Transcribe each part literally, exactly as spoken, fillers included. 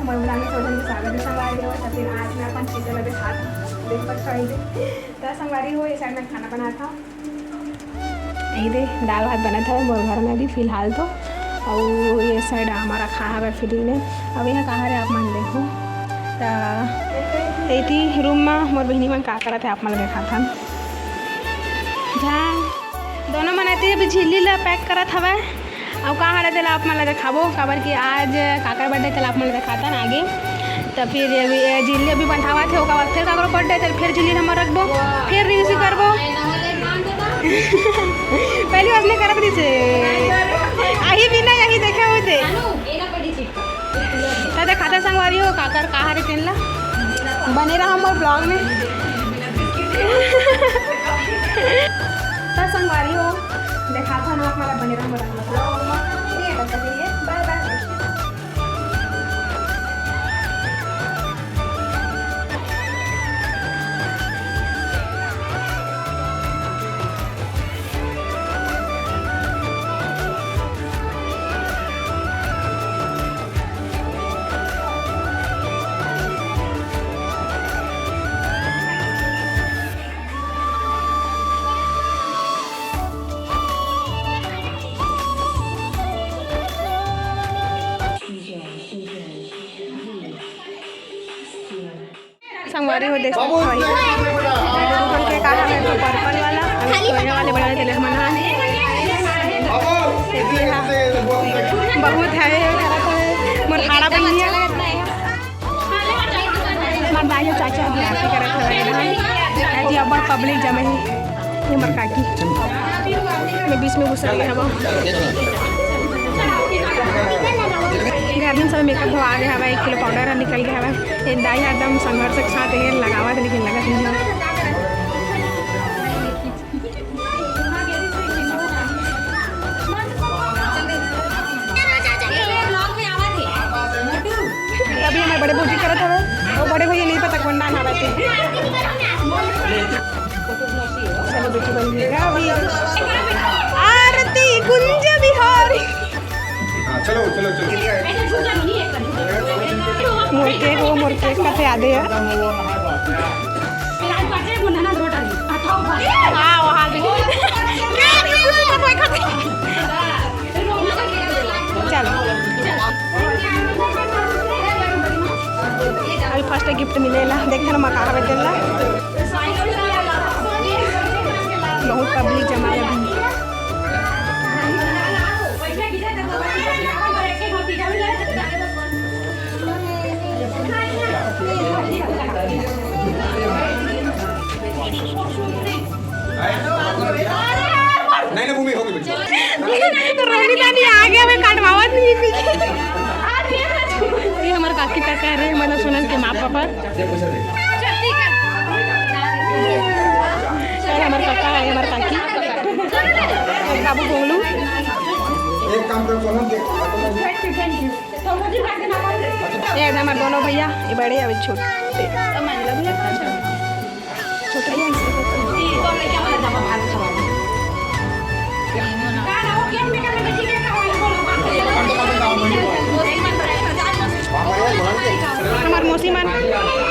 मोर vlog में सब झन के स्वागत हे संगवारी हो। तो फिर आज मैं अपन kitchen में दिखात हूँ, breakfast वाली। तो संगवारी हो, ये side में खाना बनात हूँ। ये दे, दाल भात बनत हवे मोर घर में अभी फिलहाल तो। अउ ये side आमा रखा हवे fridge में। अब यहाँ कहाँ रे, आप मन देखो। त एती room में मोर बहिनी मन का करत हे, आप मन देखात हन। जा, दोनों मन एती अभी झिल्ली ला pack करत हवे। अउ का हरे तेला आप मन ला देखाबो, काबर कि आज काकर birthday, तेला आप मन ला देखातन आगे। त फिर ये अभी, ये झिल्ली अभी बंधावत हे, ओकर बाद फिर काकरो birthday, तेला फिर झिल्ली हमर रखबो, फिर reuse करबो। पहली बार नहीं करत रहिसे। आही बिना यही देखे होते। त देखाते संगवारी हो, काकर का हरे तेन ला। बने रहा मोर vlog में। त संगवारी हो, देखात हन आप मन ला, बने रहा मोर vlog में। ये तब तक के लिए bye bye। संगवारी हो, देख सकत हव, ये के का हवे, तो purple वाला, अउ सोने वाले बड़ा वाले तेला हमन हा। ये हा बहुत हवे, मोर हाड़ा बन गया। हमार दाई अउ चाचा अभी आरती करत हवे, आज अब्बड़ public जमे हे। ये हमर काकी, मैं बीच में घुस गई हवा। गर्मी सब makeup धोआ गया हवा, एक किलो powder निकल गया हवा। ये दाई एकदम संघर्ष के साथ ये लगावत, लेकिन लगत नहीं है। अभी हमारे बड़े भौजी करत हवे, वो बड़े भैया नहीं पता कौन डाल हवा थे। चलो बेटी बन गई अभी। आरती कुंज बिहारी। हाँ, चलो, चलो, चलो। मोर cake, वो मोर cake का तो याद है यार। हाँ, वहाँ भी। चलो। अभी first gift मिलेला, देखते ना मका हवे तेला। बहुत public जमा है अभी। नहीं, नहीं, भूमि होगी बेटी। तो रोनी दानी आ गया, मैं कटवावत नहीं थी। ये हमारे काकी तक कह रहे हैं, मतलब सोनल के माँ पापा। ये हमारे काका है, हमारे काकी। बाबू गोलू। एक काम करो सोनल, देख। ये हमारे दोनों भैया, ये बड़े अभी छोटे। छोटे भैया। हमार मौसी मन,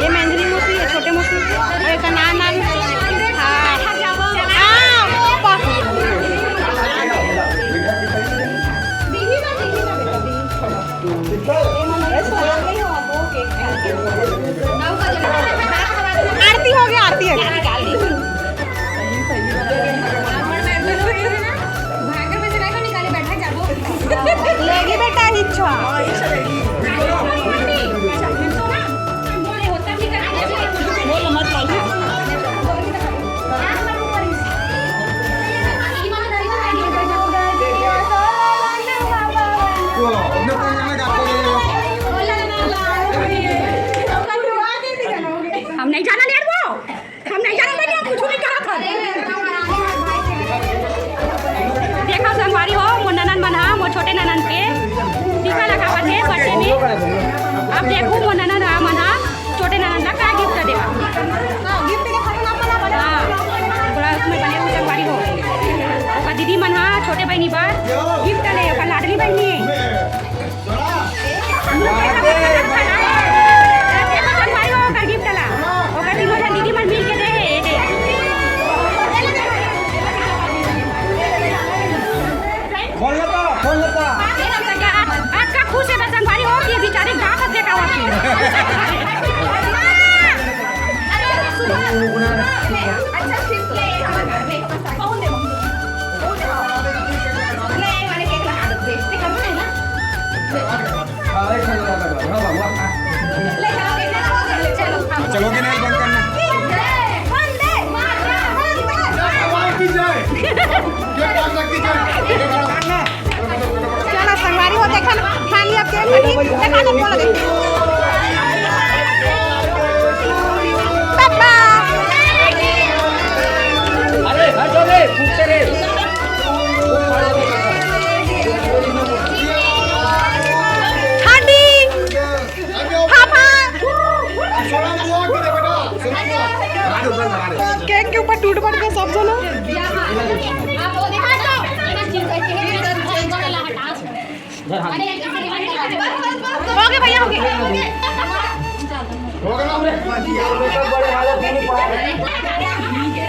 ये मंजरी मौसी, ये छोटे मौसी, और एक नान नान। हाँ। हाँ। आरती हो गया, आरती हो गया। लेगी बेटा, इच्छा। हम नहीं जाना लेट वो, हम नहीं जाना, मैंने कुछ नहीं कहा था। देखो संगवारी हो, मोर ननन मन हा, मोर छोटे ननन के टीका लगावत हे बच्चे में। अब देखो मोर ननन हा मन हा छोटे ननन ला का gift देवा। हाँ, gift के खातिर अपन अपन हाँ, थोड़ा उसमें बने हुए संगवारी हो। ओकर दीदी मन हा छोटे बहनी बार gift ले, ओकर लाडली बहनी है। अच्छा, ठीक है, ये हमारे घर में, कौन दे? वो दे। नहीं, मैंने केक लगा दो, बेइज्जती करना है ना? ले जाओ, केक लगा दो, चलो। चलो, के नहीं बंद करना। वंदे मातरम, वंदे मातरम। चलो, संगवारी हो, देखा ना, finally अब केक कटिंग, देखा ना, बोल दे। पापा। अरे, हटो रे, फूटते रे। हाडी। पापा। केक के ऊपर टूट पड़ गए सब जना। हो गए भैया, हो गए।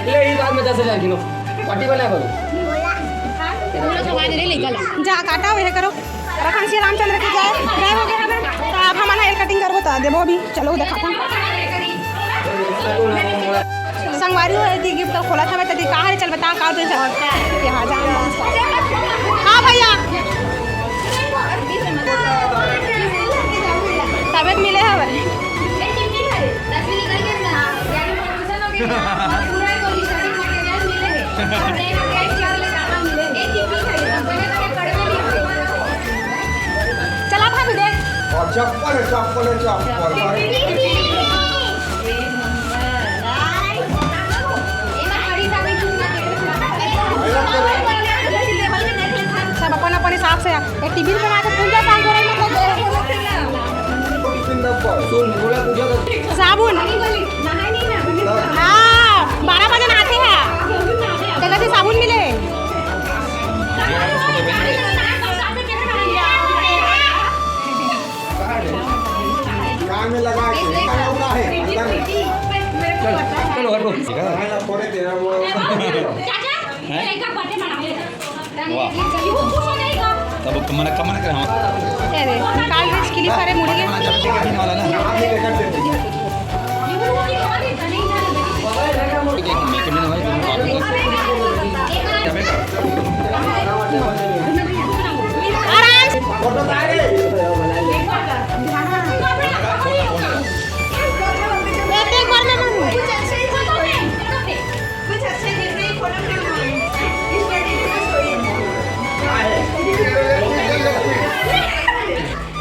ले, ई बाद में दस हजार किलो पट्टी बना करो। जा काटा, वह करो। रखन श्री रामचंद्र की जय। जय हो गया हमें। तो अब हमन हेयर कटिंग करबो, तो देबो अभी। चलो, देखा था। संगवारी हो, यदि गिफ्ट खोला था, मैं तदी कहाँ रे, चल बता, का दे सकता है? यहाँ जा। हाँ भैया, तबीयत मिले हवे। चला भाभी देख। और चप्पल है, चप्पल है, चप्पल। सब अपन अपन हिसाब से। एक टिफिन बना के पूजा पाठ करे, मतलब। साबुन। हाँ, बारह बजे नहाते हैं। तो कैसे साबुन मिले? कान में लगा के, कान में लगा है, अंदर में। चलो, चलो, हटो। कान में थोड़े तेरा वो। वाह। तब कमन, कमन कर हम। अरे, काल ड्रेस के लिए सारे मुड़ गए।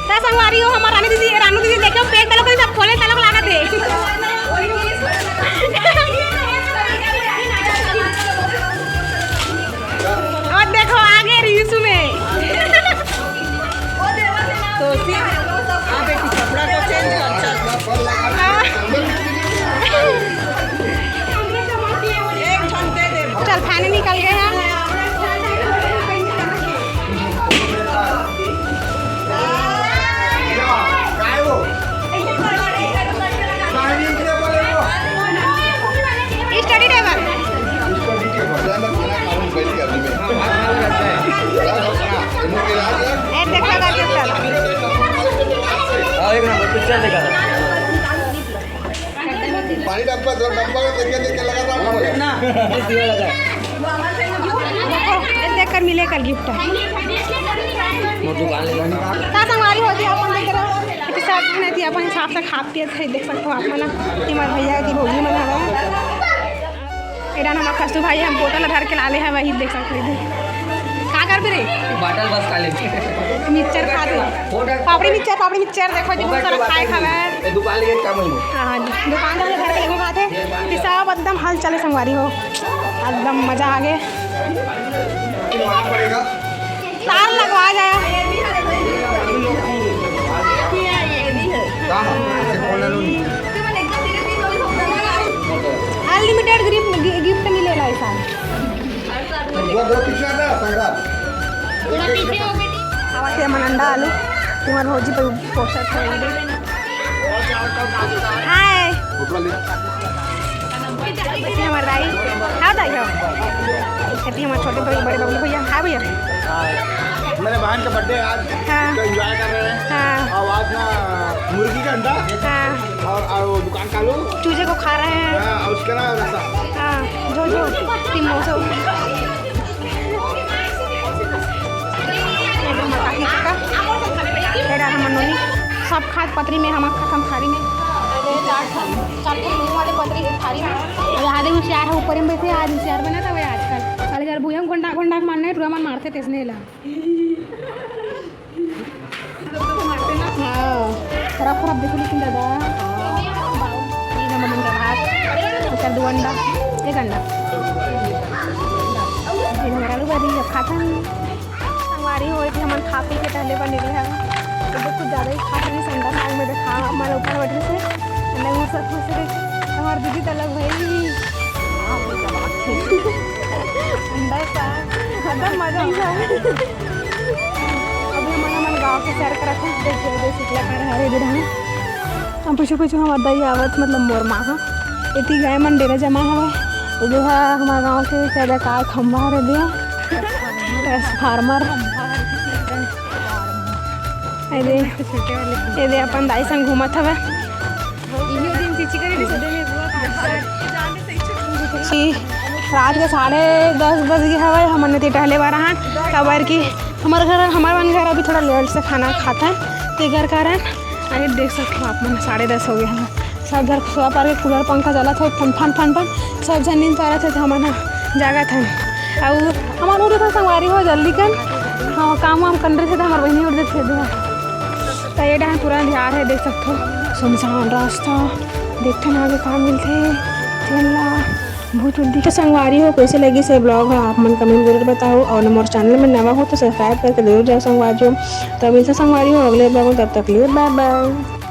त संगवारी हो, हमर रानी दीदी, रानू दीदी, देखो, पेट तलक सब खोले तलक लागत है। और देखो, आगे रील्स में। तो सी, हाँ बेटी, कपड़ा तो चेंज कर, चल। हाँ। चल, खाने निकल गए हैं। Study table. ए, देखा था, चल। हाँ, एक नंबर पिक्चर देखा था। पानी डब्बा, दो डब्बा में देखे, देखे लगा था। ना, ये दिया लगा। देखो, ये देखकर मिले कल गिफ्ट। वो दुकान ले लेना। का संगवारी होती है, अपन देख रहे हो। इतनी साथ में थी, अपन हिसाब से खा पिए थे, देख सकते हो आप मन। ये हमारे भैया की भौजी मन हवे। एडा हमार खस्तू भाई, हम बोतल धर के लाले हैं, वही देख सकते हो। का करबे रे? बॉटल बस खा ले। मिक्सचर खा दे। पापड़ी मिक्सचर, पापड़ी मिक्सचर देखो जी, बहुत सारा खाए खावे। ए, दुकान लेके काम है। हाँ, हाँ जी। दुकान तो घर के लेके खाते। तो सब एकदम हलचल है संगवारी हो। एकदम मजा आ गया। तार लगवा जाए। अनलिमिटेड गिफ्ट, गिफ्ट मिलेला ऐसा। आवा थे मन अंडा आलू, तुम्हार भौजी पर पोस्टर छोड़ दे। हाय। ये हमारे दाई। हाँ दाई, हाँ। ये हमारे छोटे भाई, बड़े बबलू भैया। हाँ भैया। हाँ, मेरे बहन का बर्थडे है आज। हाँ। तो एंजॉय कर रहे हैं। हाँ। और आज ना मुर्गी का अंडा। हाँ। और, और वो दुकान चालू। चूजे को खा रहे हैं। हाँ, और उसके अलावा रसा। हाँ, जो, जो, तीन नौ सौ। एकदम मजा ही चुका। ये डाला हमर नोनी। सब खात पतरी में, हम खात हम थारी में। ये चार ठो, चार ठो नोनी वाले पतरी एक थारी में। अब आधे होशियार है, ऊपर में बैठे, आज होशियार बना था वही आजकल। साले यार भूया में घोंडा, घोंडा के मारना है, टुरा मन मारते तेसने ला। हाँ, खराब, खराब देखो लेकिन दादा। ये नंबर मन का भात, उसका दो अंडा, एक अंडा। ये हमारा आलू भाजी जब खाता है। संगवारी हो कि हमन खा पी के टहले बर निकले हन। तो कुछ ज़्यादा ही खा रही संडा साग में देखा, हमारे ऊपर बैठे से, अंडा में सब खुश रहे। हमारे दीदी तो अलग भाई। अंडा साग, एकदम मजा ही है। अभी हमारा मन गाँव के सैर करत है, देख, देख, देख, इतना कर हरे दे रहे हैं। हम पीछू पीछू हमर दाई आवत, मतलब मोर माँ ह। एती गाय मन डेरा जमा हवय। ये जो है हमारे गाँव के क्या का खंभा हरे दिया। ट्रांसफार्मर। ये दे, ये दे अपन दाई संग घूमत हवय। कि रात के साढ़े दस बज गए हवय, हमन एती टहले बर आहन, काबर कि हमर घर, हमर मन घर अभी थोड़ा लेट से खाना खाथन, तेकर कारण अरे देख सकते हो आप मन, साढ़े दस हो गए हैं। सब घर सुआ पार के कूलर पंखा चलत है, फन फन फन फन, सब झन नींद पारत है, तो हमन ह जागत हन। अउ हमन उठे था संगवारी हो जल्दी कन, हाँ काम वाम कर रहे थे, तो हमार बहिनी उठ देते थे। तो ये डहान पूरा अंधियार है, देख सकते हो सुनसान रास्ता, देखते ना आगे काम मिलते तेन ला बहुत जल्दी। तो संगवारी हो, कैसे लगी से ब्लॉग है, आप मन कमेंट जरूर बताओ, और मोर चैनल में नवा हो तो सब्सक्राइब करके जरूर जाओ संगवारी हो। तो मिलते संगवारी हो अगले ब्लॉग में, तब तक लिए बाय बाय।